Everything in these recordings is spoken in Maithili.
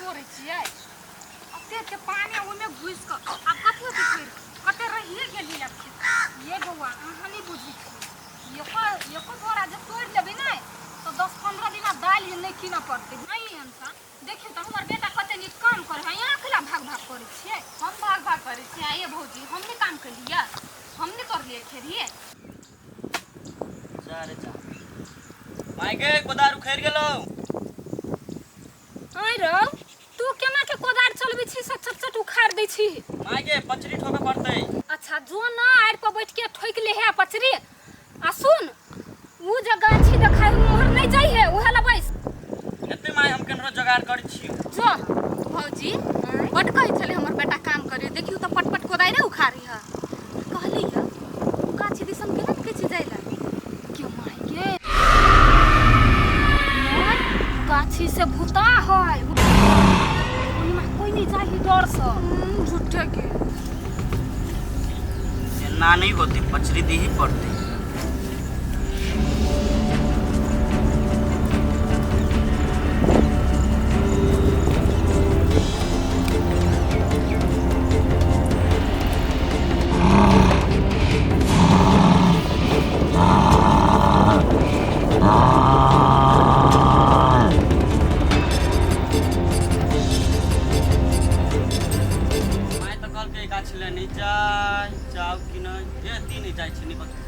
तोड़ै छियै एते एते पानि ओहिमे घुसि कऽ आब कथी होतै तोड़ि कते रहिए गेली आब ये बौआ अहाँ नहि बुझै छियै एको एको बोरा जे तोड़ि लेबै ने तऽ 10-15 दिना दालि नहि कीनऽ पड़तै। नहि अंशा देखियौ तऽ हमर बेटा कते नीक काम करै है, अहाँ अकेला भाग भाग करै छियै। हम भाग भाग करै छियै? आइए भौजी हम नहि काम केलियै, हम नहि तोड़लियै खेरियै। जा रे जा, माय गे कोदार उखड़ि गेलौ। आँय रौ, तू केना के कोदार चलबै छी से चट चट उखाड़ि दै छी? माय गे पचरी ठोके पड़तै। अच्छा जो ना आड़ि पर बैठ के ठोकि ले है पचरी। आ सुन, ऊ जे गाछी देखाइ उम्हर नहि जाइ है, उहे ला बैस। एते माय हम केनरो जोगाड़ करै छियौ। जो। भौजी बड कहै छलै हमर बेटा काम करे, देखियौ तऽ पटपट कोदारि उखाड़ी है। कहली है उ गाछी दिसन केना ने कहै छै जाइ ला? क्यों माय गे, गाछी से भूता है, ओहिमा कोई नहीं जाही डर से। झूठे के। एना नहीं होती, पचरी दी ही पड़ती। माय तऽ कहलकै गाछ ले नहि जाय, जाउ कि नहि? ए ती नहि जाइ छी, नहि बतबै।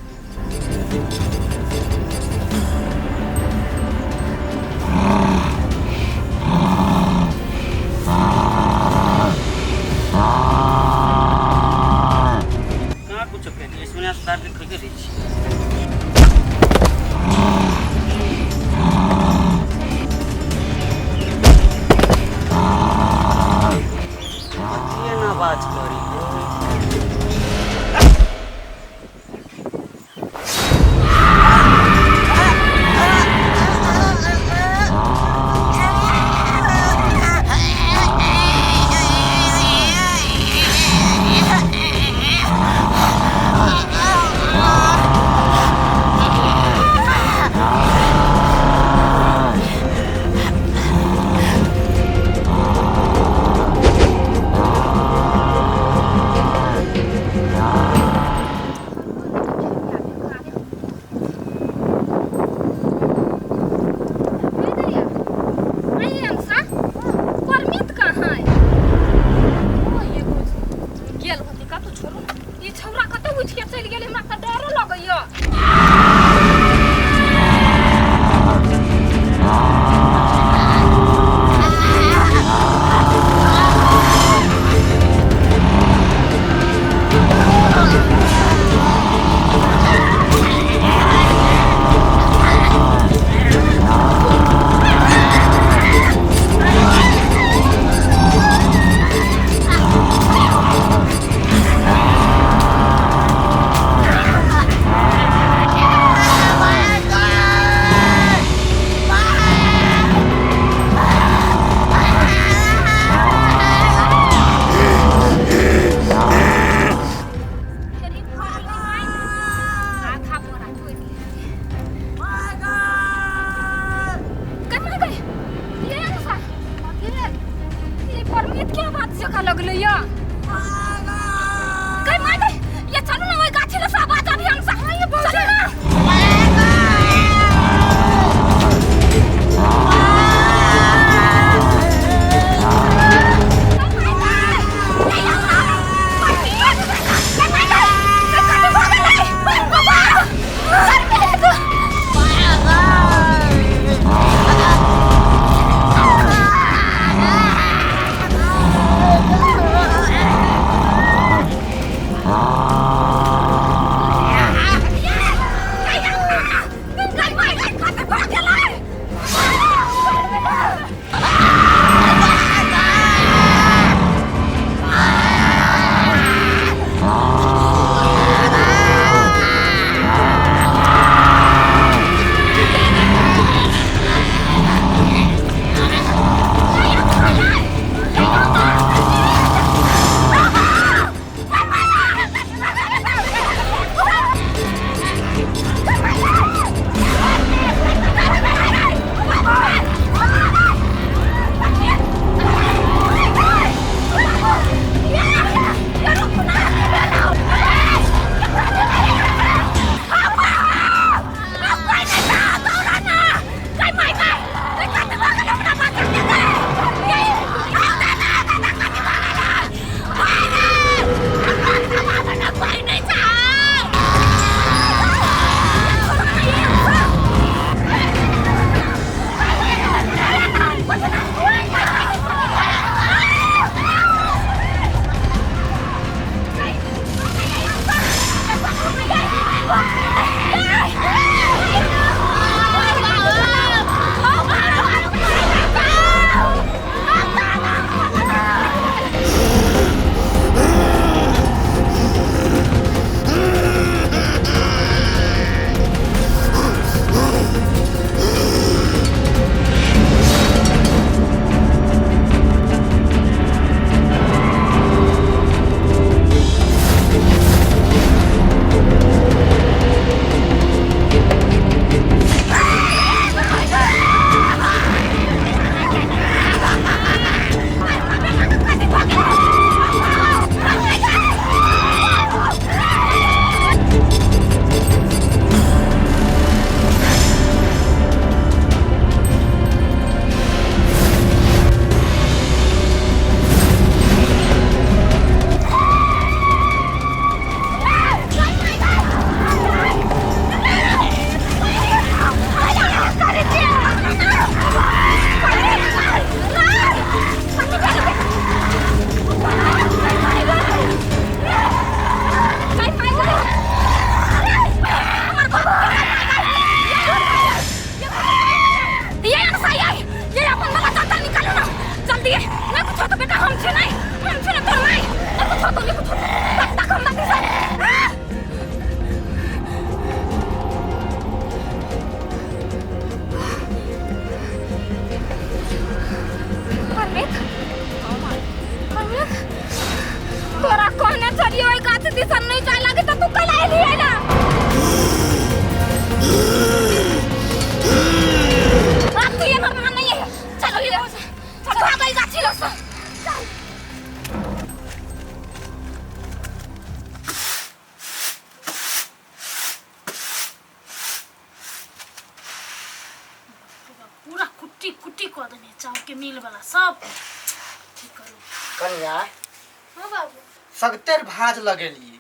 कुट्टी कुट्टी कऽ देने चाउर के मिल वाला सब की करू। कनिया। हाँ बाबू। सगतेर भाज लगेलिए,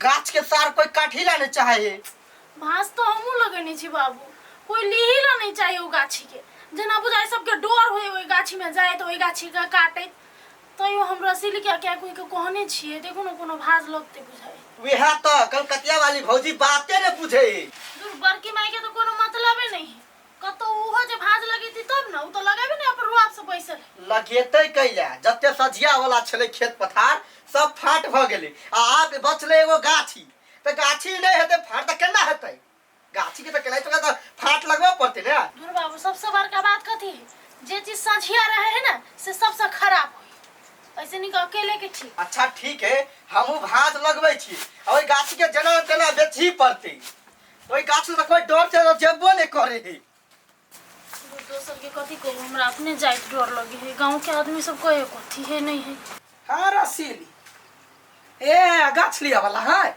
गाछ के सार कोई काटी ला नहीं चाहे। भाज तो हमहूँ लगेने छी बाबू, कोई लीही ला नहीं चाहे ओ गाछी के। जेना बुझाइ सबके डर होय ओहि गाछी में जाए तो ओहि गाछी के काटैत। तैयो हम रसीली के क्या कोई के कहने छियै, देखू ने कोनो भाज लगते बुझाइ। वएह तो कलकतिया वाली भौजी बाते ने बुझे। दूर बड़की माई के तो कोनो मतलबे नहीं है। कतौ उहो जे भाज लगेती तब न, उ तो लगेबे ने अपन रुआब से बैसल है। लगेतै कैला, जते सझिया वाला छलै खेत पथार सब फाट भ गेलै आ आब बचलै एगो गाछी। तऽ गाछी नहि हेतै फाट तऽ केना हेतै? गाछी के तऽ केनाहितो तऽ फाट लगबऽ पड़तै ने। दूर बाबू, सबसे बड़का बात कथी है, जे चीज सझिया रहे है ना से सबसे खराब होई, ऐसे नहीं अकेले के ठीक। अच्छा ठीक है, हमहूँ भाज लगबै छी आ ओहि गाछी के जेना तेना बेचही पड़तै। ओहि गाछ से तऽ कोई डर से जेबो नहि करे है। दोसर के कथी कहू, हमरा अपने जाइत डर लगे है। गांव के आदमी सब कहे कथी है नहीं है। हाँ रसीली, ए गाछ लिया वाला है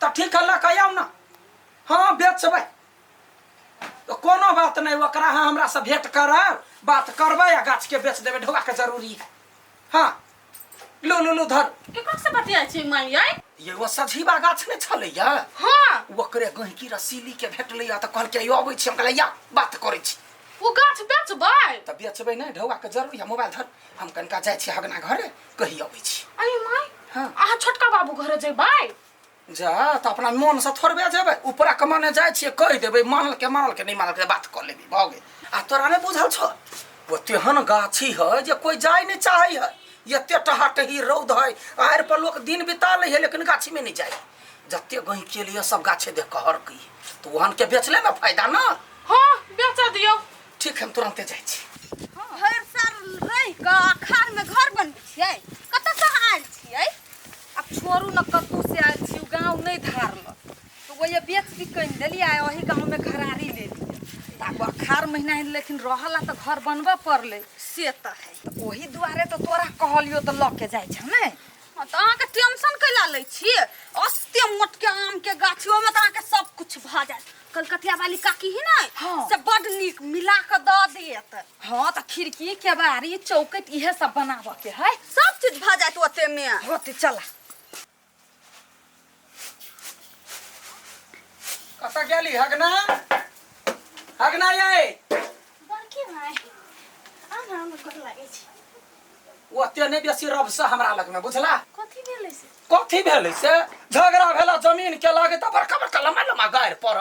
तो ठीक है, लऽ आउ ना। हाँ बेचबै तो कोनो बात नहीं, ओकरा अहाँ हमरा से भेंट करब, बात करबै आ गाछ के बेच देबै, ढोआ के जरूरी है। हाँ लो लो लो धर। केकरा से बतियाइ छी माई यै? ये वो सजीवा गाछ नहीं छलैया? हाँ। ओकरे गहिकी रसीली के भेटलैया तऽ कहलकै यो अबै छी। हम कहलियै या बात करै छी। ओ गाछ बेचबै? तऽ बेचबै नहि, ढौआ के जरूरी है। मोबाइल धर, हम कनिका जाइ छी हगना घरे, कही अबै छी। अरे माई। हाँ। अहाँ छोटका बाबू घरे जेबै? जा तऽ अपना मन से थोड़बे जेबै, ऊपरा के मने जाइ छियै, कहि देबै, मानल के मानल के, नहीं मानल के बात कऽ लेबै, भऽ गेल। आ तोरा नहि बुझल छौ, ओ तेहन गाछी है जे कोई जाय नहीं चाहे है। एते टहाटही रौद है, आरि पर लोक दिन बिता लै है लेकिन गाछी में नहीं जाए। जते गहिँकी लिए सब गाछे देख कऽ हरकै, तऽ ओहन के बेचले में फायदा ना। हाँ बेच दियौ। ठीक है, हम तुरंते जाइ छी। भरि साल रहि कऽ अखाड़ में घर बनबै छियै, कतऽ से आयल छियै? आब छोड़ू न, कतौ से आयल छी, गाँव नहीं धारलक तो वही बेच बिकनि देलियै आ ओही गाँव में घरारी लेलियै। आब अखाड़ महीना है लेकिन रहला तऽ घर बनबऽ पड़लै। से तऽ है। तऽ ओही दुआरे तऽ तोरा कहलियौ तऽ लऽ के जाइ छौ ने। हाँ, तऽ अहाँके टेंशन कैला लै छियै? अस्ते मोट के आम के गाछ, ओहिमे तऽ अहाँके सब कुछ भऽ जायत। कलकतिया वाली काकी ही ने हाँ। से बड नीक मिला कऽ दऽ देत। हाँ तऽ खिड़की केबाड़ी चौकट इहे सब बनाबऽ के है, सब चीज भऽ जायत ओते में। होते चला। कतऽ गेली हगना? हगना यै। बड़की माई आ ना, हम गोर लागै छी। ओते नहि बेसी रब से हमरा लगमे, बुझला? कथी भेलै से? कथी भेलै से? झगड़ा भेला जमीन के लागे तऽ बड़का बड़का लम्बा लम्बा गारि पड़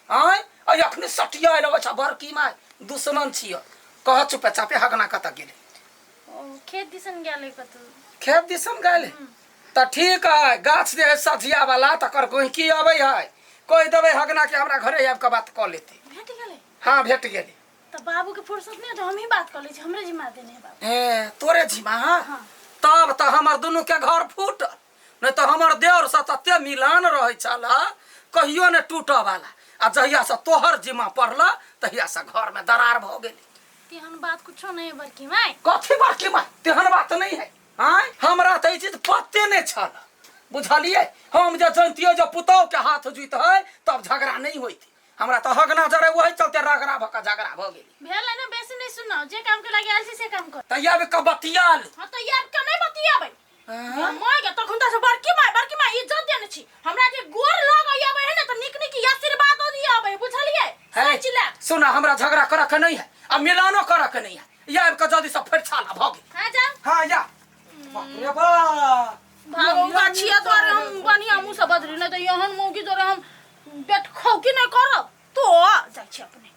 आँय, आ अखनी सटियाइ लगै छ। बड़की माय दुश्मन छियै। कह चुपे चापे, हगना कतऽ गेलै? ओ खेत दिसन गेलै कतौ। खेत दिसन गेलै तऽ ठीक है। गाछ जे है सझिया वाला तकर गहिकी अबै है, कहि देबै हगना के हमरा घरे आबि कऽ बात कऽ लेतै। भेट गेलै? हाँ भेट गेलै। तऽ बाबू के फुर्सत नहीं है तो हम ही बात कर लै छी, हमरे जिम्मा देने है बाबू। ए तोरे जिम्मा? हाँ। हाँ। तब तऽ हमर दुनू के घर फूटल, नहीं तऽ हमर देवर से तते मिलान रहै छल कहियो ने टूटऽ वाला, आ जहिया से तोहर जिम्मा पड़ल तहिया से घर में दरार भऽ गेलै। तेहन बात कुछो नहीं है बड़की माई। कथी बड़की माई? तेहन बात नहीं है। आँय हमरा तऽ ई चीज पते नहीं छल, बुझलियै? हम जे जनतियै जे पुतोह के हाथ जुइत है तब झगड़ा नहीं होइत। हमरा तऽ हगना जरे वही चलते रगड़ा भऽ कऽ झगड़ा भऽ गेलै। भेल है ना, बेसी नहीं सुनाओ, जे काम के लागे आयल छी से काम कर। तऽ आबि कऽ बतियाल। हाँ तऽ आबि कऽ नहीं बतियाबै। माय गे, तखन तऽ बड़की माय बड़की माय इज्जत देने छी हमरा, जे गोर लग आबै है ने तऽ नीक नीक आशीर्वाद दियाबै, बुझलियै? है सोचि ले। सुना, हमरा झगड़ा करऽ के नहीं है आ मिलानो करऽ के नहीं है। आबि कऽ जल्दी से फरिछा ला, भऽ गेल। हाँ जाओ। हाँ या, बाप रे बाप। भागो गाछिया द्वारे हम बढ़िया मुँह से बदली, नहीं तऽ एहन मौगी द्वारे हम बेट खौकी नहीं करब तो जाइ छी अपने।